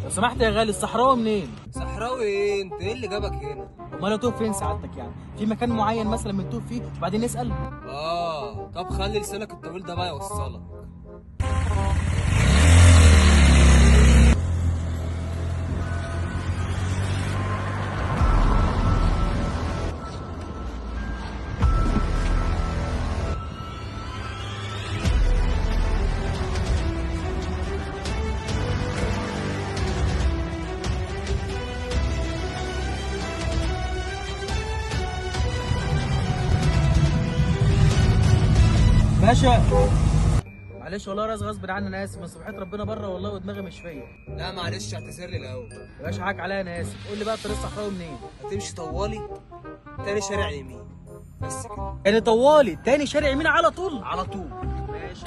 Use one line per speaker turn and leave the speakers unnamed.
لو سمحت يا غالي، الصحراوي منين؟
صحراوي ايه؟ انت ايه اللي جابك هنا؟
امال اتوه فين سعادتك يعني؟ في مكان معين مثلا بنتوه فيه وبعدين نسأل؟
اه طب خلي لسانك الطويل ده بقى يوصلك.
باشا معلش والله راس غصب عني، انا اسف، بس صبحية ربنا بره والله ودماغي مش فيا.
لا معلش اعتذر لي الاول.
يا باشا حقك عليا، انا اسف. قول لي بقى الطريق الصحراوي منين؟
هتمشي طوالي تاني شارع يمين بس كده.
يعني طوالي تاني شارع يمين على طول؟
على طول.
ماشي.